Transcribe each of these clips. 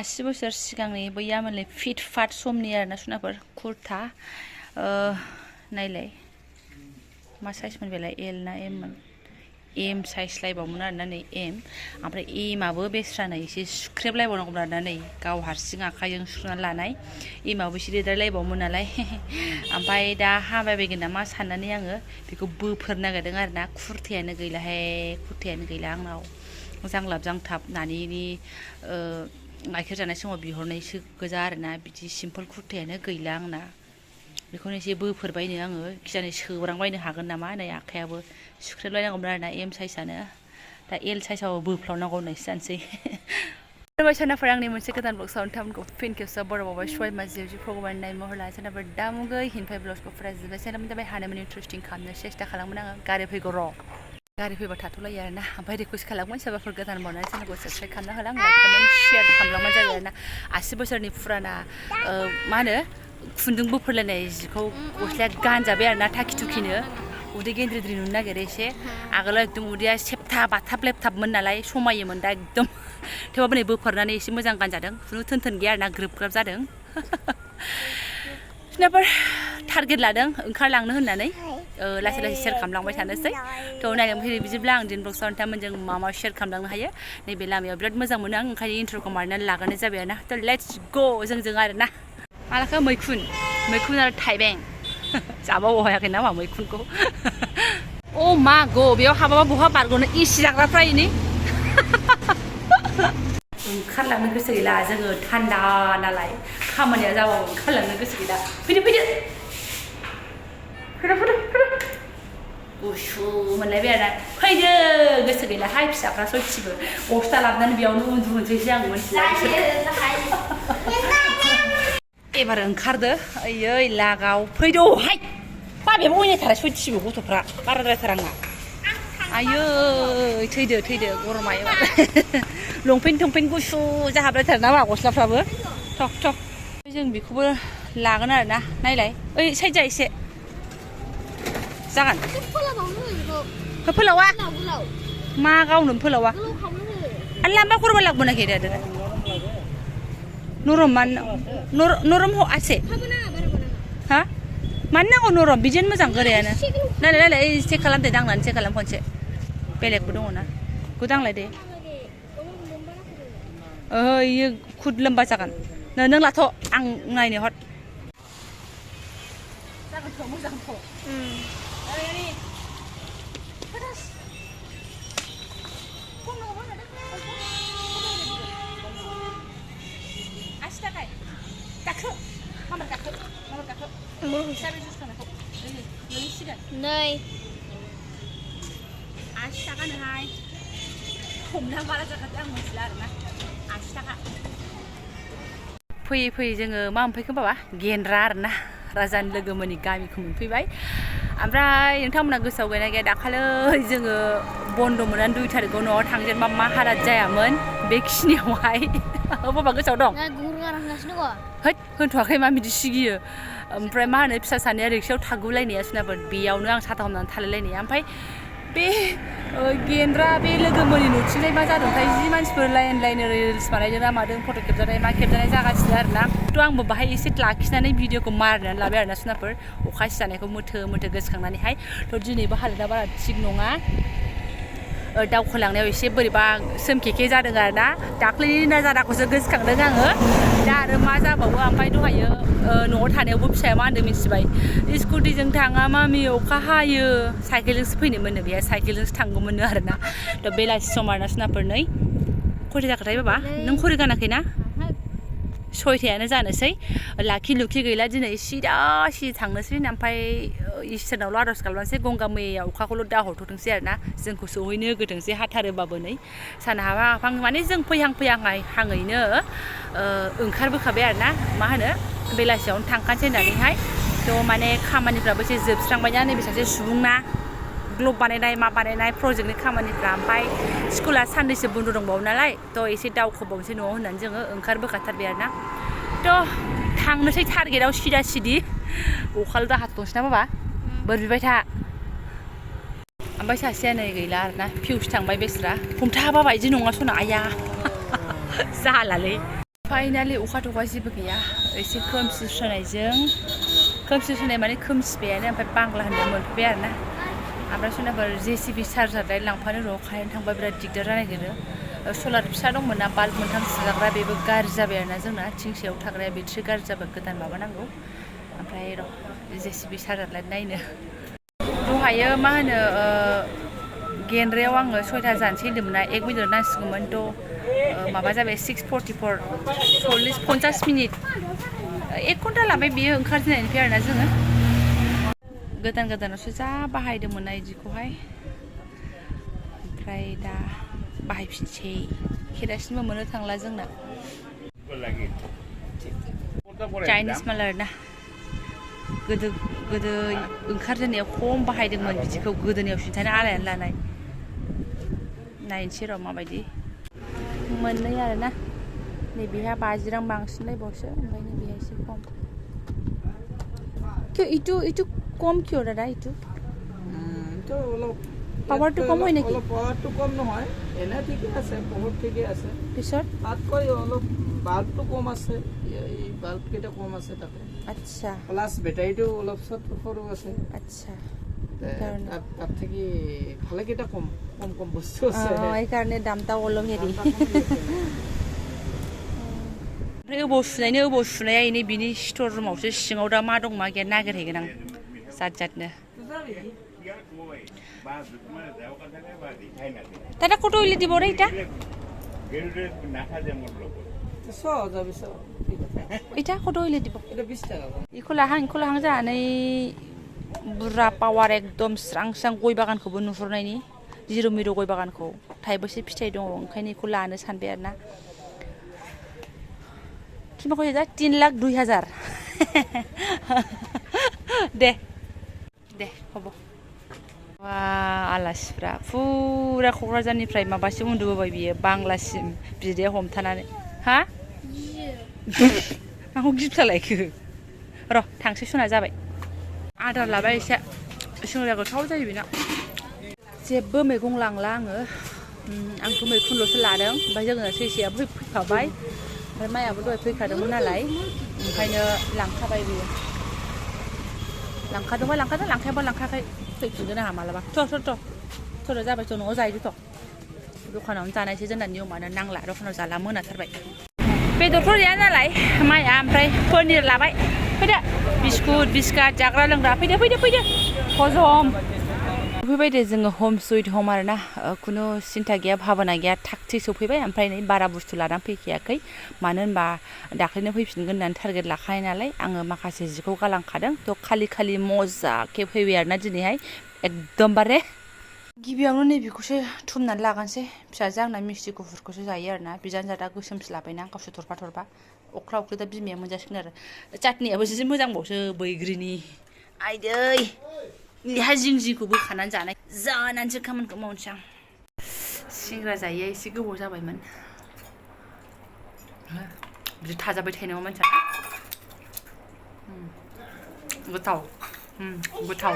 8 बोसोर सिगांनि बैया माने फिट फाट समनि आरोना सुनाफोर कुर्ता नायलाय मा साइजमोन बेलाय एल ना एम मोन एम साइज लायबावमोन आरोना नै एम ओमफ्राय एमाबो बेस्रा नै एसे सुख्रेबलायबावनांगौमोन आरोना नै गाव हारसिं आखाइजों सुनानै लानाय एमाबो एसे देदारलायबावोमोन नालाय ओमफ्राय दा हाबाय बायगोन नामा साननानै आङो बेखौ बोफोर नागिरदों आरोना कुर्तायानो गैलाहाय कुर्तायानो गैला आंनाव जांलाब जांथाब नानिनि गाइखेर जानाय समाव बिहरनायसो गोजा आरोना बिदि सिम्पोल कुर्तायानो गैला आंना बेखौनो एसे बोफोरबायनो आङो खिजाने सोब्रांबायनो हागोन नामा नै आखायाबो सुख्रेबलायनांगौमोन आरोना एम साइजआनो दा एल साइजआव बोफ्लावनांगौ होननायसो जानोसै सोरनाफोर आंनि मोनसे गोदान ब्लगसाव नोंथांमोनखौ फिन खेबसेयाव बरावबावबाय सबाय माजियाव जि भगबान नाय महर लानाय सोरनाफोर दामुगै हिनफाय ब्लाउसखौ फरायजोब्बाय सोरनाफोर जाबाय हानायमानि इन्टारेस्टिं खालामनो सेस्था खालामगोन आङो गारि फैगौ र' गारि फैबा थाथ'लायो आरोना ओमफ्राय रिकुवेस्ट खालामगोन सोरबाफोर गोदान बावनानै चेनेलखौ साबस्क्राइब खालामना होलां लाइक खालामनानै शेयार खालामलांबानो जाबाय आरोना 80 बोसोरनि फुराना मा होनो खुन्दुं बोफोरलायनाय जिखौ गस्लाया गानजाबाय आरोना थाखि थुखिनो उदै गेन्द्रिद्रि नुनो नागिरो एसे आगोलाव एकदम उदैया सेबथा बाथाब लेबथाबमोन नालाय समायोमोन दा एकदम थेवबाबो नै बोफोरनानै एसे मोजां गानजादों खुनु थोन गैया आरोना ग्रोब ग्राब जादों सोरनाफोर टारगेट लादों ओंखारलांनो होननानै लासै लासै शेयार खालामलांबाय थानोसै थ' नायलांबाय फैयो बिदिब्ला आं दिन ब्लगसाव नोंथांमोनजों मा मा शेयार खालामलांनो हायो नैबे लामायाव बिराद मोजां मोनो आं ओंखायनो इन्ट्र'खौ मारनानै लाग्रोनाय जाबाय आरोना थ' लेट्स गो जोंजों आरोना मालाखो मैखुन आरो थाइबें जाबावो हायाखै नामा मैखुनखौ अ मा गो बेयाव हाबाबा बहा बारग'नो इसे जाग्राफ्रा इनि ओंखारलांनो गोसो गैला जोङो थान्दा नालाय खामानिया जाबाबो ओंखारलांनो गोसो गैला फैदो गुसु मोनलायबाय आरोना फैदो गोसो गैलाहाय फिसाफ्रा सयथिबो बस्था लाबोनानै बेयावनो उन्दुनोसैसो आं मोनथिला एबार ओंखारदो ओयै लागाव फैदोहाय बाबायाबो अयनायथारा सयथिबो गथ'फ्रा बाराद्रायथार आंना आयै थैदो गरमा एबार लंपेन्ट गुसु जाहाबलायथार नामा गस्लाफ्राबो थक जों बेखौबो लागोन आरोना नायलाय ओइ साइड जा एसे जागोन फोलावा मा गावनो फोलावा लाम्बा खरबा लाबोनाखै दा नरम हो आसे हा मानो नांगौ नरम बिदिनो मोजां गोरायानो नायलाय चेक खालामदे दांनानै चेक खालाम खनसे बेलेगबो दङ ना बेखौ दांलाय दे इयो खुद लोम्बा जागोन नों लाथ' आं नायनो हर जागोनथ' मोजांथ' नै 80 थाखानोहाय हमना बारा जाखादो आं मिथिला आरोना 80 थाखा फैयै जोङो मा मोनफैखो बाबा गेन्द्रा आरोना राजानि लोगोमोननि गामिखौ मोनफैबाय ओमफ्राय नोंथांमोना गोसोआव गैया गैया दाखालै जोङो बन्द' मोननानै 2 थारिखआव न'आव थांजेनबा मा हाराद जायामोन बेखिनियावहाय बाबा गोसोआव दं हैद होनथ'वाखै मा बिदि सिगियो ओमफ्राय मा होनो फिसा सानैया रिक्सायाव थागुलायनाया सोरनाफोर बेयावनो आं साथा हमनानै थालायलायनाया ओमफ्राय बे गेन्द्रा बे लोगोमोननि न'थिंजाय मा जादोंथाय जि मानसिफोर लाइन रिल्स बानायदों ना मादों फट' खेबजानाय मा खेबजानाय जागासिनो आरोना थ' आंबो बाहाय एसे लाखिनानै भिडिअखौ मारिनानै लाबाय आरोना सोरनाफोर अखा सिजानायखौ मोथो गोसोखांनानैहाय थ' दिनैबो हालोदा बारा थिग नङा दावखोलांनायाव एसे बोरैबा सोमखेखे जादों आरोना दाख्लैनि नाजाराखौसो गोसोखांदों आङो दा आरो मा जाबावो ओमफ्राय दहायो न'आव थानायावबो फिसाया मा होनदों मिथिबाय स्कुटिजों थाङा मामि अखा हायो साइकेलजोंसो फैनो मोनो बेहा साइकेलजोंसो थांगौमोननो आरोना थ' बेलासि सम आरोना सोरनाफोर नै खयथा जाखोथाय बाबा नों खरि गानाखै ना 6थायानो जानोसै लाखि लुखि गैला दिनै सिदा थांनोसै ओमफ्राय इसोरनावल' आर'ज खालामनोसै गंगा मैया अखाखौल' दाहरथ'थोंसै आरोना जोंखौ सहैनो होगोथोंसै हाथारोबाबो नै सान हाबहां माने जों फैहांयैनो ओंखारबोखाबाय आरोना मा होनो बेलासियावनो थांखानोसै होननानैहाय थ' माने खामानिफ्राबो एसे जोबस्रांबायना नैबे सासे सुबुंना ग्ल'ब बानायनाय मा बानायनाय प्रजेक्टनि खामानिफ्रा ओमफ्राय स्कुला साननैसो बन्द' दंबावो नालाय थ' एसे दावखोबावनोसै न'आव होननानै जोङो ओंखारबोखाथारबाय आरोना थ' थांनोसै टारगेटआव सिदा अखाल' दाहाथ'नोसै ना बाबा बोर बिबाय था ओमफ्राय सासेया नै गैला आरोना फिउस थांबाय बेस्रा हमथा बाबा बिदि नङा सना आया जालालै फाइनालि अखा थखा जेबो गैया एसे खोमसि सुनाय माने खोमसिबायानो ओमफ्राय बांला होननाय मोनफैबाय आरोना ओमफ्राय सोरनाफोर JCB चार्जार लाइट लांफानो र' कारेन्ट थांबा बिराद दिगदार जानो नागिरो सलार फिसा दंमोन ना बाल्ब मोनथाम सुजाग्रा बेबो गाज्रि जाबाय आरोना जोंना थिंसेयाव थाग्राया बेट्रि गाज्रि जाबाय गोदान माबानांगौ ओमफ्राय र' JCB चार्जार लाइट नायनो दहायो मा होनो गेन्द्रायाव आङो 6टा जानोसै होन्दोंमोन ना 1 मिनिट नांसिगौमोन थ' माबा जाबाय 6:44 50 मिनिट 1 घन्टा लाबाय बियो ओंखारजेननायनिफ्राय आरोना जोङो गोदानावसो जा बाहायदोंमोन ना इदिखौहाय ओमफ्राय दा बाहायफिनसै केरासिनबो मोननो थांला जोंना चाइनिस माल आरोना गोदो ओंखारजेननायाव खम बाहायदोंमोन बिदिखौ गोदोनायाव सिन्थानो आलायनानै लानाय नायनोसै र' माबायदि मोननै आरोना नैबेहा 50 रां बांसिनलायबावसो ओमफ्राय नैबेहा एसे खम इटु কম কিয় দাদা ইটো তো অলপ পাৱাৰটো কম হয় নেকি অলপ পাৱাৰটো কম নহয় এনে ঠিকই আছে বহুত ঠিকই আছে পিছত তাতকৈ অলপ বাল্বটো কম আছে এই বাল্ব কেইটা কম আছে তাতে আচ্ছা প্লাস বেটাৰীটো অলপ সৰু আছে আচ্ছা তাত থেকে ভালে কেইটা কম বস্তু আছে এই কাৰণে দামটা অলপ হেৰি ओमफ्राय अबाव सुनाया इनि बिनि स्ट'र रुमावसो सिङाव दा मा दं मा गैया नागिरहैगोन आं जातनो দাদা কত হইলে দিব রে এটা এটা কত হইলে দিব इखौ लाहां जानानै बुरजा पावार एकदम स्रां गय बागानखौबो नुहुरनायनि जिर' मिर' गय बागानखौ थाइबेसे फिथाइ दङ ओंखायनो इखौ लानो सानबाय आरोना किमा कय दा 3,02,000 दे हबो वा आलासिफ्रा फुरा क'क्राझारनिफ्राय माबासिम उन्दुबोबाय बियो बांलासिम बिदाया हमथानानै हा माखौ गिफ्ट लायखो र' थांसै सना जाबाय आदार लाबाय एसे सिंग्रा गोथाव जायो बेना जेबो मैगं लांला आङो आंथ' मैखुनल'सो लादों ओमफ्राय जोङो सैसेयाबो फैखाबाय ओमफ्राय मायाबो दहाय फैखादोंमोन नालाय ओंखायनो लांखाबाय बियो लांखायाबा लांखायाखै फैफिनगोन आंहा मालाबा थ' जाबाय थ' न'आव जाहैदो थ' दखानावनो जानायसै जोंना नियमानो नांला दखानाव जाला मोनाथारबाय बेदरथ' गैया नालाय माया ओमफ्राय पनिर लाबाय फैदो बिस्कुट बिस्काट जाग्रा लोंग्रा फैदो हजम सफैबाय दे जोङो हम सुइट हम आरोना खुनु सिन्था गैया भाबना गैया थाग थिग सफैबाय ओमफ्राय नै बारा बुस्थु लानानै फैखायाखै मानो होनबा दाख्लैनो फैफिनगोन होननानै टारगेट लाखानाय नालाय आङो माखासे जिखौ गालांखादों थ' खालि मजा खेब फैबाय आरोना दिनैहाय एकदमबारे गिबियावनो नैबेखौसो थुमनानै लागोनसै फिसाजो आंना मिस्टि गुफुरखौसो जायो आरोना बिजानजादा गोसोमसो लाबायना गावसोर थरफा अख्ला दा बिमाया मोनजासिगोन आरो चाटनियाबो जि मोजांबावसो बैग्रिनि आइदै इहा जिंखौ बोखानानै जानानैसो खामानिखौ मावनोसै आं सिंग्रा जायो एसे गोबाव जाबायमोन बिदि थाजाबाय थायो नामा मानसिया गोथाव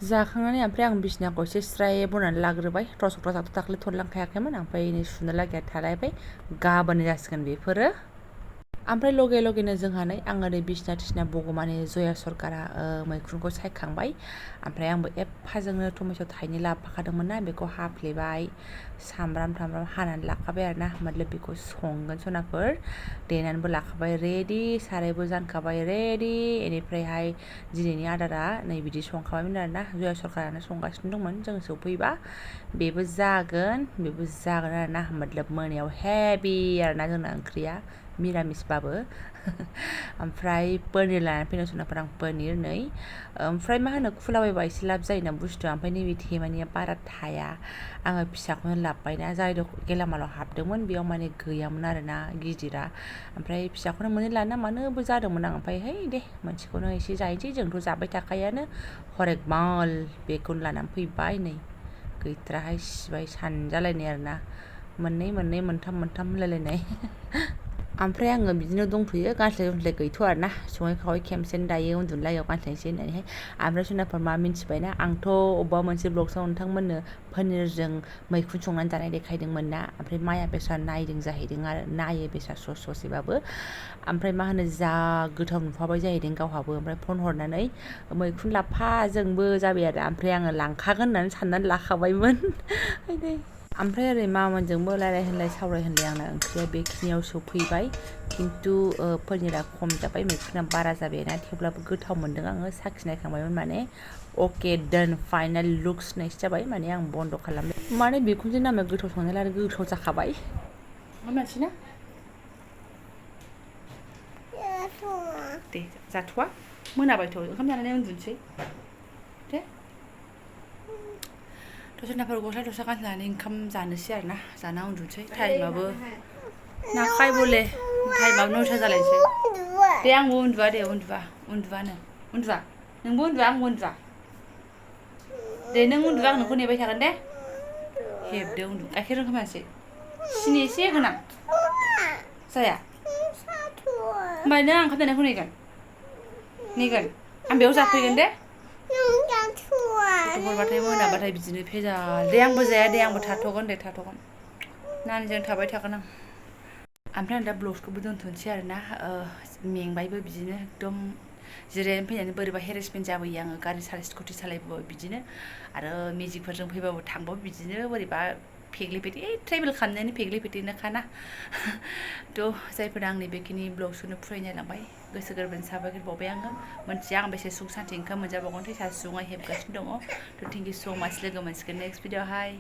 जाखांनानै ओमफ्राय आं बिसिनाखौ एसे स्राय बनानै लाग्रोबाय टसकथ' दाख्लै थरलांखायाखैमोन ओमफ्राय नै सुनो लागिया थालायबाय गाबोन जासिगोन बेफोरो ओमफ्राय लगेनो जोंहा नै आङो ओरै बिसिना थिसिना बग'मानि जया सरकारा मैखुनखौ सायखांबाय ओमफ्राय आंबो एफाजोंनो टमेट' थाइनै लाबोफाखादोंमोन ना बेखौ हाफ्लेबाय सामब्राम हानानै लाखाबाय आरोना मतलब बेखौ संगोन सनाफोर देनानैबो लाखाबाय रेडि सारायबो जानखाबाय रेडि बेनिफ्रायहाय दिनैनि आदारा नै बिदि संखाबायमोन आरोना जया सरकारानो संगासिनो दंमोन जों सफैबा बेबो जागोन आरोना मतलब मोनायाव हेभि आरोना जोंना ओंख्रिया मिरामिसबाबो ओमफ्राय पनिर लानानै फैनो सनाफोर आं पनिर नै ओमफ्राय मा होनो खुलाबायबा एसे लाब जायोना बुस्थुआ ओमफ्राय नैबे थेमानिया बारा थाया आङो फिसाखौनो लाबोबायना जाय गेलामालाव हाबदोंमोन बेयाव माने गैयामोन आरोना गिदिरा ओमफ्राय फिसाखौनो मोननै लाना मानोबो जादोंमोन आं ओमफ्राय है दे मोनसेखौनो एसे जाहैनोसै जोंथ' जाबाय थाखायानो हरेक माल बेखौनो लानानै फैबाय नै गैथ्राहाय सिबाय सानजालायनाय आरोना मोननै मोनथाम होनलायलायनाय ओमफ्राय आङो बिदिनो दंथ'यो गानस्लाय गुस्लाय गैथ'आ आरोना सङै खावै खेमसेनो दायो उन्दुनोलागायाव गानस्लायनोसै होननानैहाय ओमफ्राय जुनारफोर मा मिन्थिबायना आंथ' अबेबा मोनसे ब्लगसाव नोंथांमोननो पनिरजों मैखुन संनानै जानाय देखायदोंमोन ना ओमफ्राय माया बेस्रा नायदों जाहैदों आरो नायो बेस्रा ससेबाबो ओमफ्राय मा होनो जा गोथाव नुफाबाय जाहैदों गावहाबो ओमफ्राय फन हरनानै मैखुन लाफा जोंबो जाबाय आरो ओमफ्राय आङो लांखागोन होननानै साननानै लाखाबायमोन ओमफ्राय ओरै मामोनजोंबो रायलाय होनलाय सावराय होनलाय आंना ओंख्रिया बेखिनियाव सफैबाय खिन्थु पनिरा खम जाबाय मैखुना बारा जाबायना थेवब्लाबो गोथाव मोनदों आङो साखिनायखांबायमोन माने अके डान फाइनाल लुक्स होननायसो जाबाय माने आं बन्द' खालामबाय माने बिखुनजो नामा गोथाव संनाय आरो गोथाव जाखाबाय मानसिना दे जाथ'वा मोनाबायथ' ओंखाम जानानै उन्दुनोसै दे दसनाफोर गस्ला दस्रा गाननानै ओंखाम जानोसै आरो ना जाना उन्दुनोसै टाइमाबो नाखाय बले टाइमाबो 9ता जालायनोसै दे आंबो उन्दुवा दे उन्दुवानो उन्दुवा नोंबो उन्दुवा आंबो उन्दुवा दे नों उन्दुवा आं नोंखौ नेबाय थागोन दे हेबदो उन्दु गाइखेर ओंखाम जानोसै सिनि एसे होना जाया होमबा नों आं ओंखाम जानायखौ नेगोन आं बेयाव जाफैगोन दे गथ'फोरबाथाय मोनाबाथाय बिदिनो भेजाल दे आंबो जाया दे आंबो थाथ'गोन नानिजों थाबाय थागोन आं ओमफ्राय आं दा ब्लगखौबो दोनथ'नोसै आरोना मेंबायबो बिदिनो एकदम जिरायनानै फैनानै बोरैबा हेरेसमेन्ट जाबोयो आङो गारि स्कुटि सालायबोबाबो बिदिनो आरो मेजिकफोरजों फैबाबो थांबाबो बिदिनो बोरैबा फेग्लि फेग्लि ट्रेभेल खालामनायानो फेग्लि फेग्लिनोखाना थ' जायफोरा आंनि बेखिनि ब्लग्सखौनो फुराय नायलांबाय गोसो गोरबोनि साबायखर बावबाय आङो मोनथिया आं बेसे सुख सान्थि ओंखाम मोनजाबावगोनथाय सासे सुबुङा हेबगासिनो दङ थ' थेंक इउ स' माच लोगो मोनसिगोन नेक्स्ट भिडिअ'आवहाय